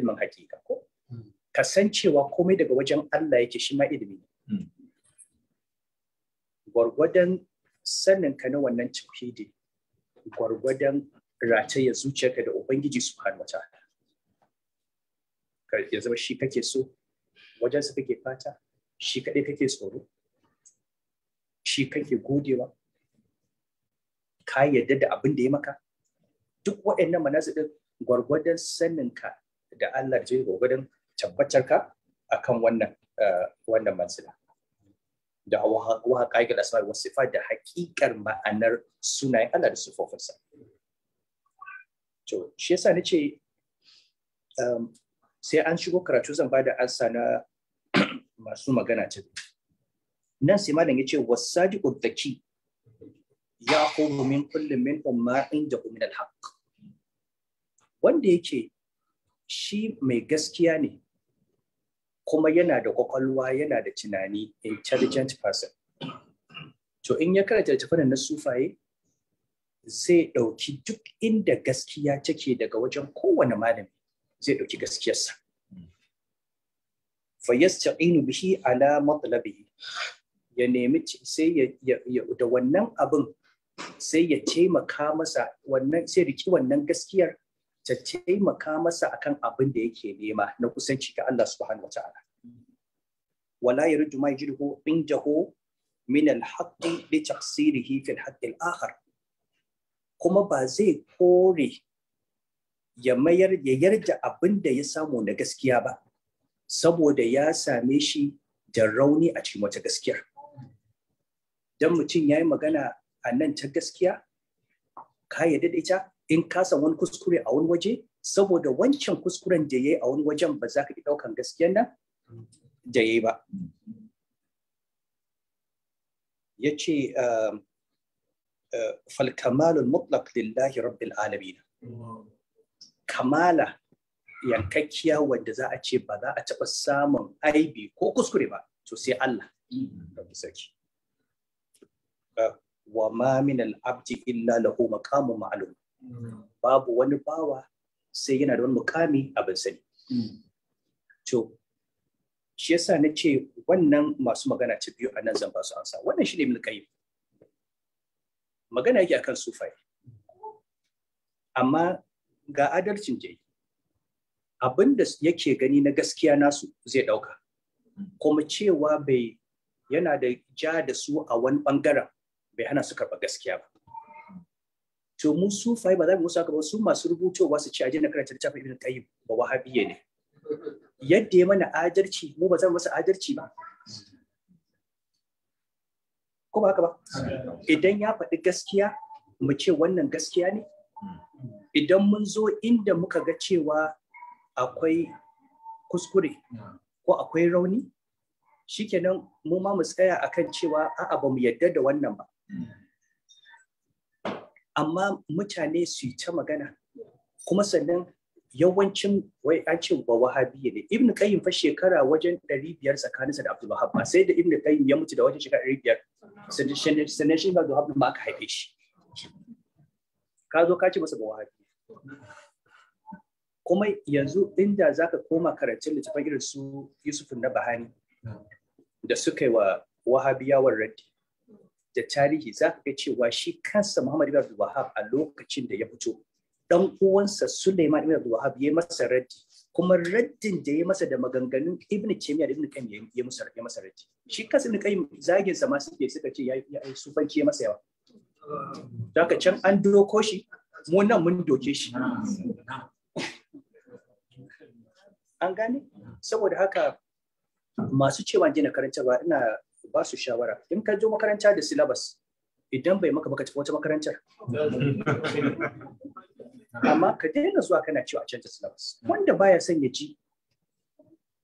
ilimin hakika ko kasancewa komai daga wajen Allah yake, shi ma ilimi ne. Gwargwadon saninka na wannan tauhidi, gwargwadon rataya zuciyarka da Ubangiji subhanahu wataala, ya zama shi kake so, wajensa kake fata, shi kaɗai kake tsoro, shi kake godewa, ka yarda da abin da ya maka. Duk waɗannan manazilin gwargwadon saninka da Allah da gwargwadon tabbatarka akan wannan wannan manzila. Da wa haqaiqil asma'i was sifat, da haƙiƙar ma'anar sunayen Allah da sifofinsa. To shi yasa nace sai an shigo karatu zan bada ansa na masu magana ta. Nan sai malam yace wasadiqu dhaki ya'khudhu min kulli minhum ma indahu min al-haqq. Wanda yake shi mai gaskiya ne kuma yana da kwakwalwa, yana da tunani, intelligent person. To in ya karanta littafin na sufaye zai ɗauki duk inda gaskiya take daga wajen kowane malami, zai ɗauki gaskiyarsa. Fa yasta'inu bihi ala matlabihi, ya nemi sai ya da wannan abin sai ya taimaka masa, wannan sai riki wannan gaskiyar ta taimaka masa akan abin da yake nema na kusanci ga Allah subhanahu wataala. Wala yurdu ma yajiduhu indahu min al-haqqi li taqsirihi fi al-haqqi al-akhar. Kuma ba zai kore ya mayar ya yarda abin da ya samu na gaskiya ba saboda ya same shi da rauni a cikin wata gaskiyar. Dan mutum yayi magana a nan ta gaskiya, ka yarda da ita, in ka san wani kuskure a wani waje, saboda wancan kuskuren da yayi a wani wajen ba za ka ki daukan gaskiyar nan da yayi ba. Yace fal kamalul mutlaq lillahi rabbil alamin. Kamala yankakkiya wanda za a ce ba za a taɓa samun aibi ko kuskure ba, to sai Allah rabbi sarki. Wa ma min al-abdi illa lahu maqamun ma'lum. Babu wani bawa sai yana da wani mukami abin sani. To shi yasa na ce wannan masu magana ta biyu a nan zan ba su ansa. Wannan shi ne Ibn Qayyim. Magana yake akan sufai. Amma ga adalcin jai. Abin da yake gani na gaskiya nasu zai ɗauka. Kuma cewa bai yana da ja da su a wani ɓangaren bai hana su karɓa gaskiya ba. To mu sufai ba za mu musu haka ba, su masu rubutowa su ce aje na karanta littafin Ibn Qayyim ba wahabiyye ne. Yadda ya mana adalci mu ba za mu masa adalci ba. Ko ba haka ba? Idan ya faɗi gaskiya mu ce wannan gaskiya ne. Idan mun zo inda muka ga cewa akwai kuskure ko akwai rauni, shikenan mu ma mu tsaya akan cewa a'a ba mu yarda da wannan ba. Amma mutane su yi ta magana, kuma sannan yawancin wai an ce ba wahabiyya ne. Ibn Qayyim fa shekara wajen 500 tsakaninsa da Abdul Wahhab, sai da Ibn Qayyim ya mutu da wajen shekara 500 sannan shi Abdul Wahhab ma aka haife shi. Ka zo ka ce masa ba wahabiyya. Kuma yanzu inda zaka koma karatun littafan irin su Yusuf Nabahani da suka yi wa wahabiyawar raddi da tarihi, za ka ga cewa shi kansa Muhammad ibn Abdul Wahhab a lokacin da ya fito, dan uwansa Suleiman ibn Abdul Wahhab ya masa raddi, kuma raddin da ya masa da maganganun Ibn Taymiyyah da Ibn Qayyim ya masa raddi. Shi kansa Ibn Qayyim zagin sa ma suke suka ce ya sufanci ya masa yawa. Haka can an doko shi, mu nan mun doke shi. An gane? Saboda haka masu cewa gina karantarwa ina ba su shawara, in ka zo makaranta da syllabus idan bai maka baka tafi wata makarantar. Amma ka daina zuwa kana cewa a canza syllabus. Wanda baya son ya ji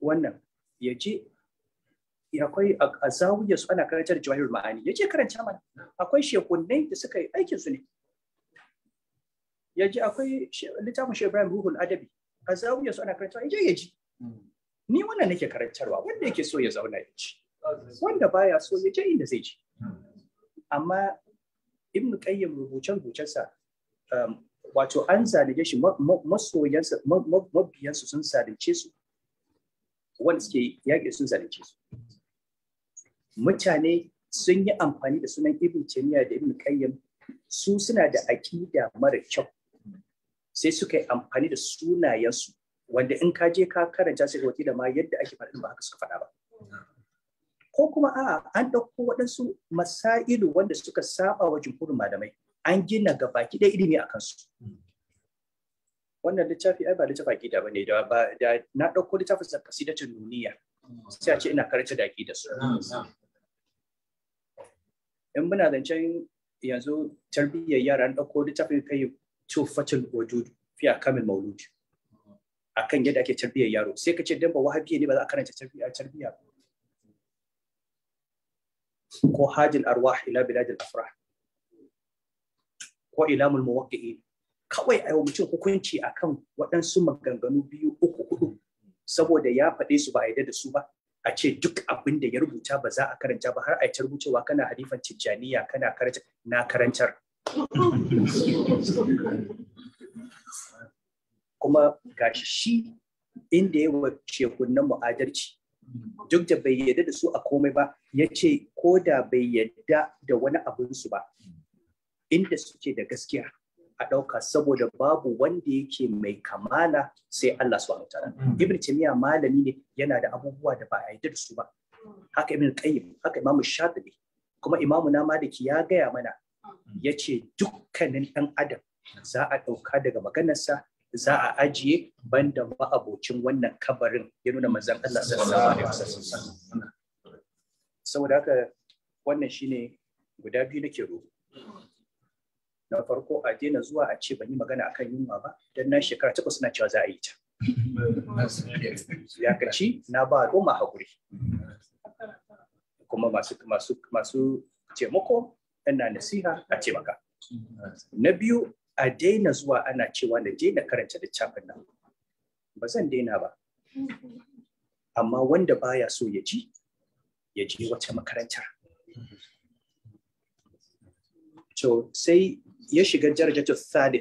wannan ya je, akwai a zawiyar su ana karantar jawahirul ma'ani, ya je karanta mana. Akwai shekunnai da suka yi aikin su ne. Ya je akwai littafin Shehu Ibrahim Ruhul Adabi, a zawiyar su ana karantarwa, ya je ya ji. Ni wannan nake karantarwa, wanda yake so ya zauna ya ci, wanda baya so ya je inda zai ji. Amma Ibn Qayyim rubuce-rubucensa Wato an zalunce shi, masoyansa, mabiyansu sun zalunce su, wanda suke yaƙi sun zalunce su. Mutane sun yi amfani da sunan Ibn Taymiyyah da Ibn Qayyim, su suna da aƙida mara kyau, sai suka yi amfani da sunayensu, wanda in ka je ka karanta sai ka ma yadda ake faɗin ba haka suka faɗa ba. Ko kuma a'a, an ɗauko waɗansu masailu wanda suka saba wa jumhurin malamai, an gina gabaki ɗaya ilimi a kansu. Wannan littafi ai ba littafin aƙida ba ne, da na ɗauko littafin kasidatun nuniya sai a ce ina karanta da aƙida su. In muna zancen yanzu tarbiyyar yara, an ɗauko littafin kai Tufatul Wadud fi Akamil Maulud akan yadda ake tarbiyyar yaro, sai ka ce dan ba wahabiya ne ba za a karanta tarbiyya ko Hajil Arwah ila Biladil Afrah ko Ilamul Muwaqqi'in. Kawai a yi mutum hukunci akan waɗansu maganganu 2, 3, 4 saboda ya faɗe su ba a yarda da su ba, a ce duk abin da ya rubuta ba za a karanta ba, har a yi rubucewa kana halifan Tijjaniya kana karanta na karantar. Kuma gashi shi inda ya wa shekunan mu adalci, duk da bai yarda da su a komai ba, ya ce ko da bai yarda da wani abinsu ba, inda suke da gaskiya a ɗauka, saboda babu wanda yake mai kamala sai Allah subhanahu wataala. Ibn Taymiyyah malami ne, yana da abubuwa da ba a yarda da su ba. Haka Ibn Qayyim, haka Imam Shatibi, kuma Imamu na Maliki ya gaya mana, ya ce dukkanin ɗan adam za a ɗauka daga maganarsa, za a ajiye banda ma'abocin wannan kabarin, ya nuna manzon Allah sallallahu alaihi wasallam. Saboda haka wannan shine guda biyu nake roƙo. Na farko, a daina zuwa a ce ban yi magana akan yunwa ba, don na shekara 8 na cewa za a yi ta. Ya kaci na ba al'umma haƙuri. Kuma masu taimako ina nasiha a taimaka. Na biyu, a daina zuwa ana cewa na daina karanta littafin nan. Ba zan daina ba. Amma wanda baya so ya ji, ya je wata makarantar. To sai ya shiga darajatu thalith.